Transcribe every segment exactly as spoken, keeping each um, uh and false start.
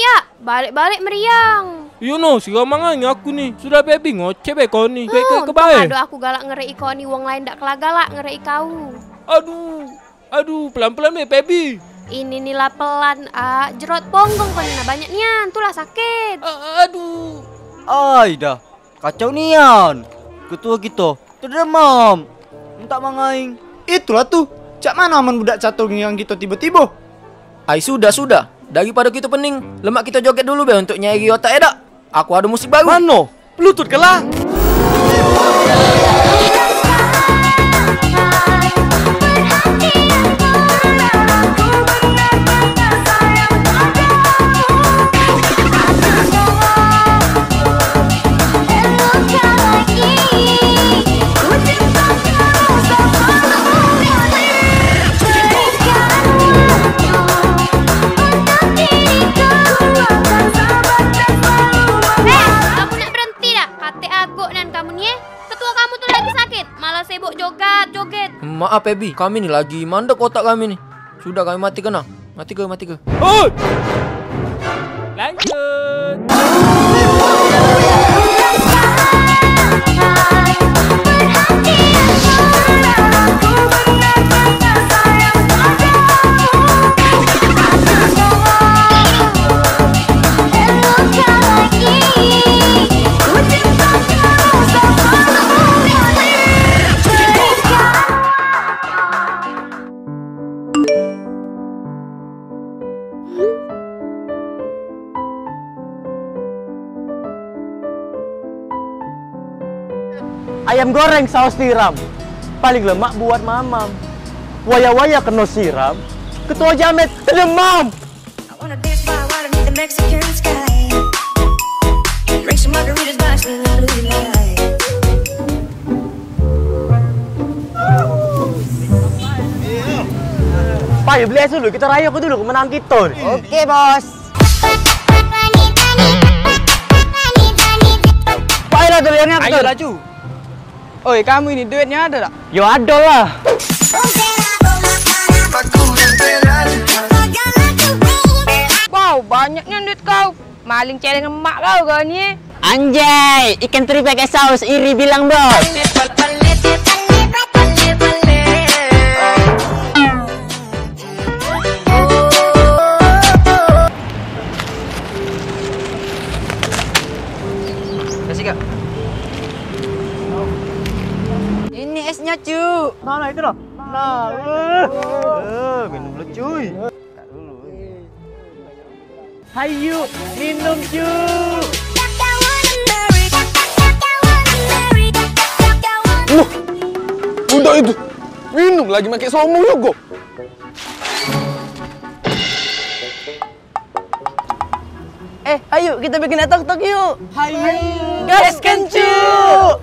Yak, balik-balik meriang. Iyo no, siram mangan aku ni. Sudah babi ngoceh be kau ni. Baik ke bae. Ado aku galak ngerei kau ni, wong lain dak kela galak ngerei kau. Aduh, aduh, pelan-pelan be, babi. Ini ni lah pelan, ah, jerot ponggong kau ni nah banyak nian, tulah sakit. A-, aduh. Ai dah. Kacau nian. Ketua kito tedemam. Minta mangaing. Itulah tu. Cak mano aman budak catur ngiang kito tibo-tibo? Ai sudah, sudah. Daripado kito pening, lemak kito joget dulu be untuk nyari otak e dak? Aku ado musik baru. Mano? Pelutut ke lah. Eh, kamu nak berhenti dak? Katek agok nian kamu ni, eh. Ketua kamu tu lagi sakit, malah sibuk jogat-joget. Maaf, Ebi, kami ni lagi mandek otak kami ni. Sudah, kami mati kena. Mati ke, mati ke. Oi! Lanjut. Ayam goreng saus tiram, paling lemak buat mamam. Waya-waya keno siram, ketua jamet tedemam. I wanna dance by water beneath the Mexican sky. Drink some margaritas by the blue light. Payo beli es dulu, kito rayo dulu kemenangan kito ni. Oke, Bos. Payolah, dulu yang aku. Ayo, laju. Oi, kamu ini duitnyo ado dak? Yo, ado lah. Wow, banyak nian duit kau. Maling celeng emak kau, kau ni. Anjay, ikan teri pakai saus, iri bilang, Bos. Kasih, Kak. Ini esnya, Cuk. Nah, nah, itu loh. Nah, eh. Eh, minum dulu, cuy. Hayu, minum, Cuk. Wah, budak itu. Minum lagi make sombong jugo. Eh, ayo kita bikin tok-tok yuk. Hayu. Gas kencuk.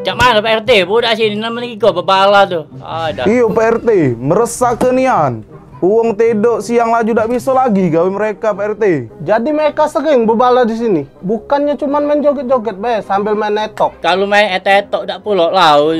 Cak mano Pak R T? Budak sini nambah lagi kau bebala tu. Ah, dah. Iyo, Pak R T, meresahke nian. Uwong tedok siang laju dak biso lagi gawe mereka, Pak R T. Jadi mereka sering bebala di sini? Bukannya cuman main joget-joget bae sambil main etok? Kalu main etok-etok dak pulo lau.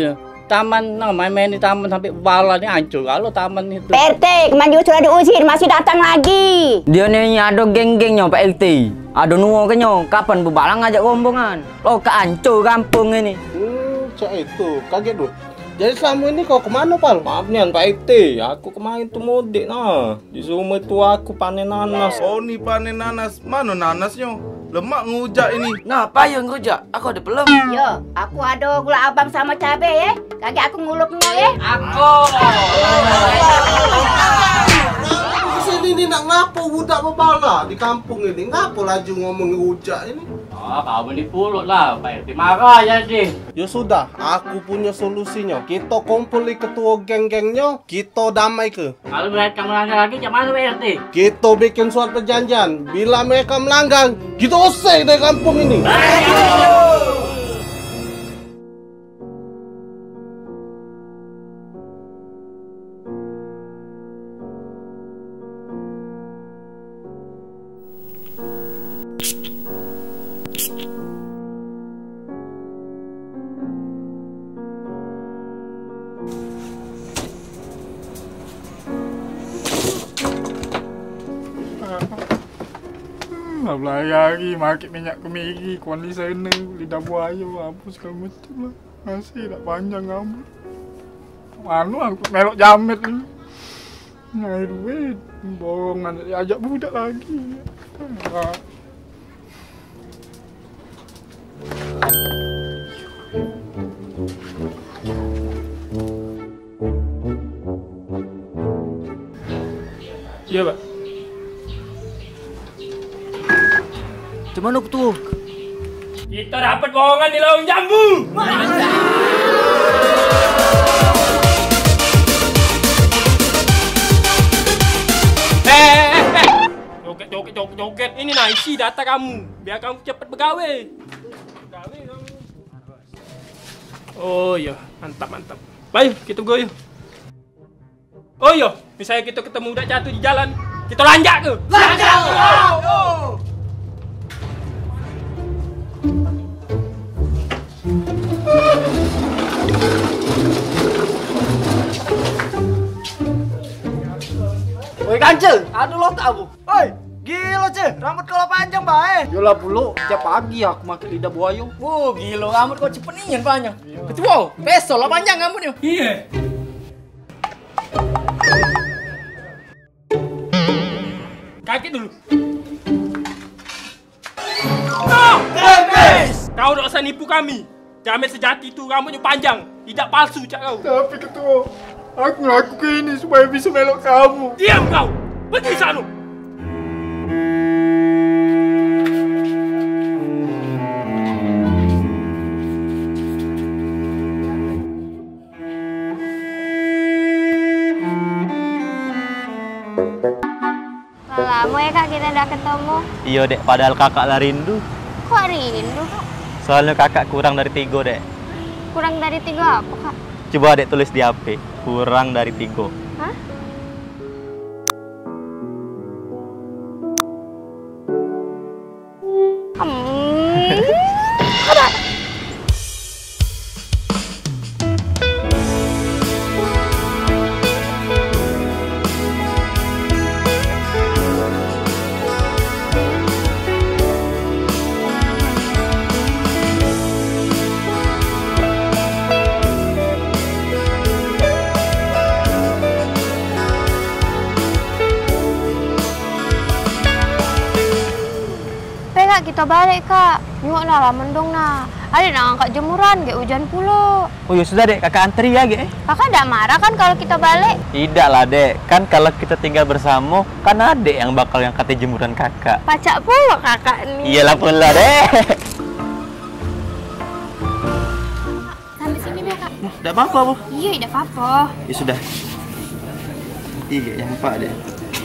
Taman, nah, main-main di taman sampe bebala ni ancur galo taman itu. Pak R T, kemarin juga sudah diusir, masih datang lagi. Dio ni ado geng-gengnyo, Pak R T. Ado nuo kenyo, kapan bebala ngajak rombongan? Lo ke ancur kampung ini. Hmm, cak itu. Kaget gue. Jadi selama ini kau kemano, Pal? Maaf nian, Pak R T. Aku kemarin tu mudik, nah. Disuruh mertua aku panen nanas. Oh, ni panen nanas. Mano nanasnyo? Lemak ngerujak ini. Nah, payo ngerujak. Aku ado pelem. Yo, aku ado gula abang samo cabe, ye. Kagek aku nguluknyo, ye. Aku. Sini, Ini nak ngapo budak bebala di kampung ini? Ngapo laju ngomong rujak ini? Oh, kau menipu lah, Pak R T marah jadi. Ya sudah, aku punya solusinyo. Kito kumpuli ketua geng-gengnyo, kito damai ke. Kalu mereka melanggar lagi, cak mano, Pak R T? Kito bikin surat perjanjian. Bila mereka melanggar, kito usir dari kampung ini. Lah belai hari make minyak kemiri, conditioner, lidah buayo, apo segalo macem lah. Masih dak panjang rambut. Mano aku melok jamet ni. Nyari duit, borongan, diajak budak lagi. Iyo, Pak. Cak mano, Ketua? Kito dapet borongan di lawang jambu. Eh, eh, eh. Joget, joget, joget, joget. Ini nah isi data kamu. Biar kamu cepet begawe. Begawe kamu. Oh iyo, mantap, mantap. Bayu, kito begawe. Oh iyo, misalnyo kito ketemu budak catur di jalan, kito lanjak ke? Lanjak! Oi Kancil, ado lotak apo? Oi, gilo, Ceh. Rambut kau la panjang bae. Yolah pulo, tiap pagi aku make lidah buayo. Wo, gilo, rambut kau cepet nian panjang. Ketua, peso la panjang rambutnyo. Iyo. Kaki dulu. No! Tempes! Kau dak usah nipu kami. Jamet sejati tu rambutnyo panjang, idak palsu cak kau. Tapi Ketua, aku ngelakuke ini supaya biso melok kamu. Diam kau! Pergi sano! Lah lamo yo, Kak, kito dak ketemu. Iyo, Dek, padahal kakak la rindu. Kok rindu, Kak? Soalnyo kakak kurang dari tigo, Dek. Kurang dari tigo apo, Kak? Coba Dek tulis di H P, kurang dari tigo. Hah? Hmm. Pe, Kak, kito balek, Kak. Nyuak nah la mendung nah. Adik nak ngangkat jemuran, gek ujan pulo. Oh, yo sudah, Dek. Kakak anteri ya, gek, eh. Kakak dak marah kan kalu kito balek? Idak lah, Dek. Kan kalu kito tinggal bersamo, kan adek yang bakal ngangkat jemuran kakak. Pacak pulo kakak ni. Iyalah pulo, Dek. Sampai sini deh, Kak. Nah, dak apa-apa, Bu. Iya, dak apa-apa. Ya sudah. Tiga, yang empat deh.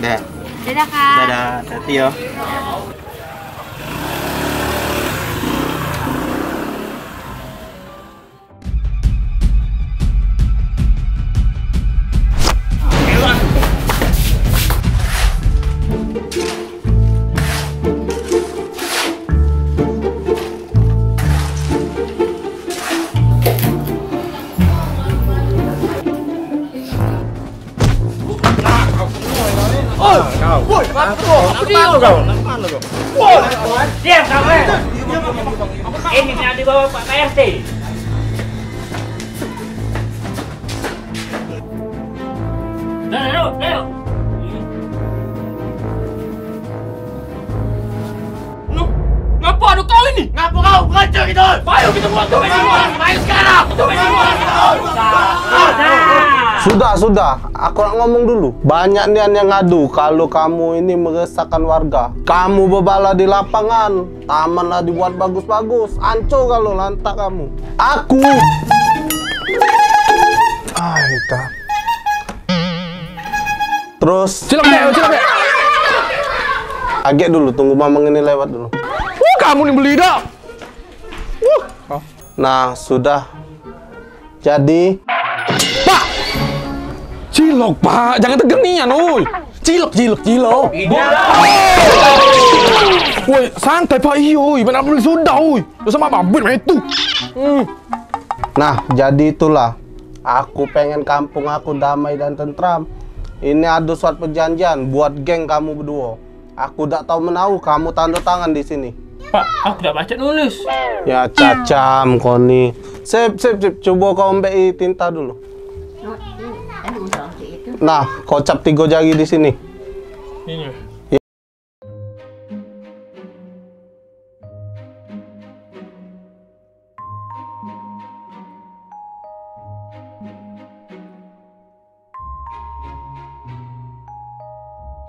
Dah. Dadah, Kak. Dadah, hati-hati ya. Oi, kau. Woi, ngapo kau? Ngapo kau? Woi, diam kau, eh. Ini nak dibawa Pak R T. Dah, dah, dah, dah. Loh, ngapo ado kau ini? Ngapo kau? Ngajar kita. Ayo kita buat tu, ayo, ayo sekarang. Tu, ayo, ayo. Nah. Sudah, sudah. Aku nak ngomong dulu. Banyak nian yang ngadu kalau kamu ini meresahkan warga. Kamu bebala di lapangan, taman lah dibuat bagus-bagus. Ancur kalau lantak kamu. Aku. Ah, kita. Terus. Cilok, Dek. Cilok, Dek. Agak dulu, tunggu mamang ini lewat dulu. Uh, kamu ni beli dah. Uh. Nah, sudah. Jadi, Pak! Cilok, Pak. Jangan tegang nian, oi. Cilok, cilok, cilok. Woi, santai, Pak. Iyo, oi. Mana beli sudah, oi. Dah sama babit main tu. Hmm. Nah, jadi itulah. Aku pengen kampung aku damai dan tentram. Ini ada surat perjanjian buat geng kamu berdua. Aku dak tahu menau, kamu tanda tangan di sini. Pak, aku dak baca nulis. Ya, cacam kau ni. Sip, sip, sip. Coba kau ambek tinta dulu. Nah, kau cap tiga jari di sini. Ini.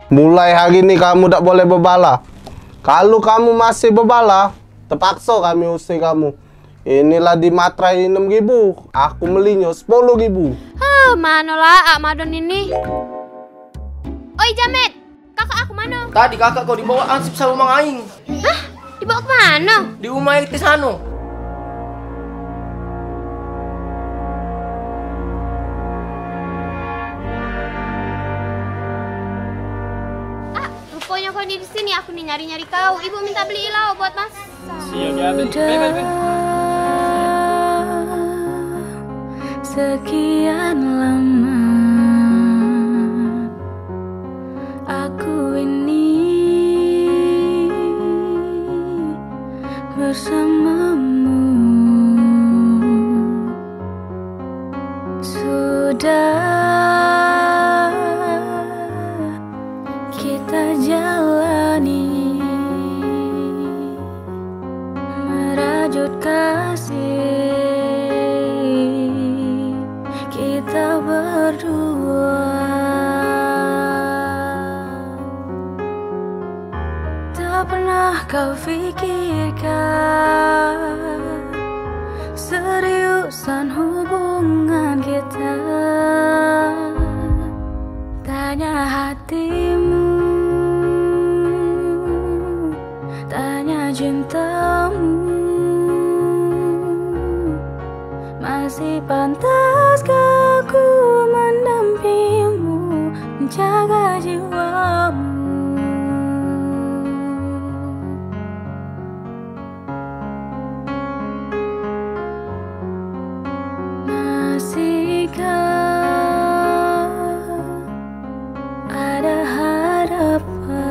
Mulai hari ni kamu dak boleh bebala. Kalu kamu masih bebala, tepakso kami usir kamu. Inilah di Matrai enam ribu, aku melinyo sepuluh ribu. Huh, mano lah ak madon ini. Oi, Jamet, kakak aku mano? Tadi kakak kau dibawa ansip samo mang aing. Hah? Dibawa ke mano? Di rumah R T sano. Ah, ruponyo kau ni di sini, aku ni nyari-nyari kau. Ibu minta beli lauk buat masak. Sudah sekian lama aku ini bersamamu. Sudah kita jalani merajut kasih kita berdua. Tak pernah kau fikirkan seriusan hubungan kita. Tanya hatimu, tanya cintamu, masih pantaskah ku mendampingmu, menjaga jiwamu? Masihkah ada harapan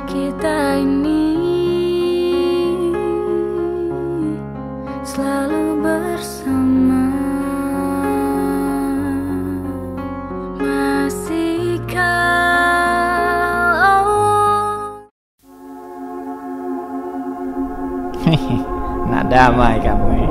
kita ini selalu bersama? Masihkah? Nak damai kamu,